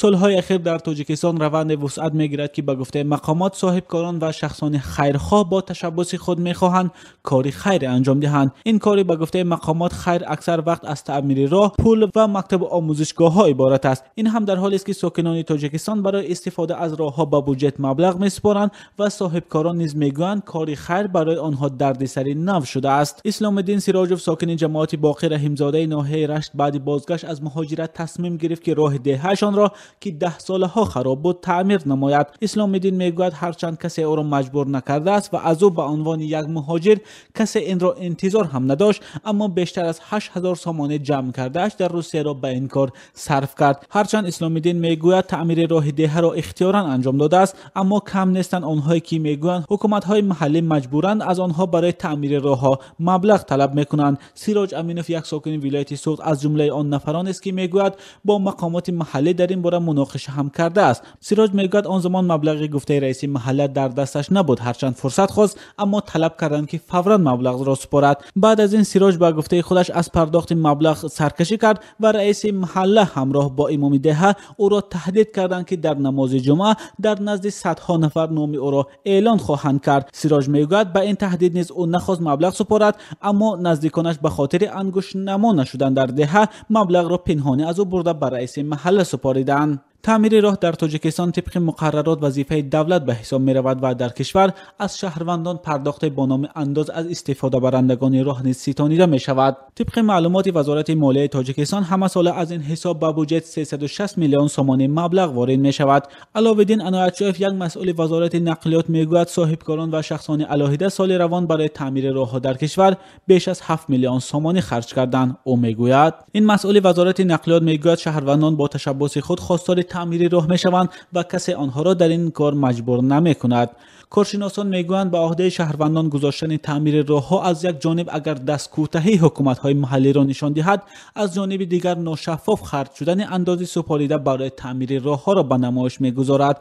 Солҳои охир дар Тоҷикистон раванде вусъат мегирад, ки ба гуфтаи мақомот соҳибкорон ва шахсони хайрхоҳ бо ташаббуси худ мехоҳанд кори хайр анҷом диҳанд. Ин кори ба гуфтаи мақомот хайр аксар вақт аз таъмири роҳ, пул ва мактаб ва омӯзишгоҳҳо иборат аст. Ин ҳам дар ҳоле аст, ки сокинони Тоҷикистон барои истифода аз роҳҳо ба буҷет маблағ месупоранд ва соҳибкорон низ мегӯянд кори хайр барои онҳо дардисари нав шудааст. Исломиддин Сироҷов, сокини ҷамоати Боқи Раҳимзодаи ноҳияи Рашт, баъди бозгашт аз муҳоҷират тасмим гирифт, ки роҳи деҳаашонро, ки 10 солаҳо хароб буд, таъмир намояд. Исломиддин мегӯяд ҳарчанд касе ӯро маҷбур накардааст ва аз ӯ ба унвони як муҳоҷир касе инро интизор ҳам надошт, аммо бештар аз 8000 сомонӣ ҷамъ кардааш дар Русияро ба ин кор сарф кард. Ҳарчанд Исломиддин мегӯяд таъмири роҳи деҳаро ихтиёран анҷом додааст, аммо кам нестанд онҳое, ки мегӯянд ҳукуматҳои маҳаллӣ маҷбуранд аз онҳо барои таъмири роҳҳо маблағ талаб мекунанд. Сироҷ Аминов, як сокини вилояти Суғд, аз ҷумлаи он нафаронест, ки мегӯяд бо мақомоти маҳаллӣ дар ин бора муноқиша ҳам кардааст. Сироҷ мегӯяд он замон маблағи гуфтаи раиси маҳалла дар дасташ набуд, ҳарчанд фурсат хост, аммо талаб карданд, ки фавран маблағро супорад. Баъд аз ин Сироҷ ба гуфтаи худаш аз пардохти маблағ саркашӣ кард ва раиси маҳалла ҳамроҳ бо имоми деҳа ӯро таҳдид карданд, ки дар намози ҷумъа дар назди садҳо нафар номи ӯро эълон хоҳанд кард. Сироҷ мегӯяд ба ин таҳдид низ ӯ нахост маблағ супорад, аммо наздиконаш ба хотири ангуштнамо нашудан дар деҳа маблағро пинҳонӣ аз ӯ бурда ба раиси маҳалла супориданд. Таъмири роҳ дар Тоҷикистон тибқи муқаррарот вазифаи давлат ба ҳисоб меравад ва дар кишвар аз шаҳрвандон пардохте бо номи андоз аз истифодабарандагони роҳ низ ситонида мешавад. Тибқи маълумоти Вазорати молияи Тоҷикистон, ҳамасола аз ин ҳисоб ба буҷет 360 миллион сомонӣ маблағ ворид мешавад. Аловиддин Аноятшоев, як масъули Вазорати нақлиёт, мегӯяд соҳибкорон ва шахсони алоҳида соли равон барои таъмири роҳҳо дар кишвар беш аз 7 миллион сомонӣ харҷ карданд. Ӯ мегӯяд ин масъули Вазорати нақлиёт мегӯяд шаҳрвандон бо ташаббуси худ хостори таъмири роҳ мешаванд ва касе онҳоро дар ин кор маҷбур намекунад. Коршиносон мегӯянд ба ӯҳдаи шаҳрвандон гузоштани таъмири роҳҳо аз як ҷониб агар дасткӯтаҳии ҳукуматҳои маҳаллиро нишон диҳад, аз ҷониби дигар ношаффоф харҷ шудани андози супорида барои таъмири роҳҳоро ба намоиш мегузорад.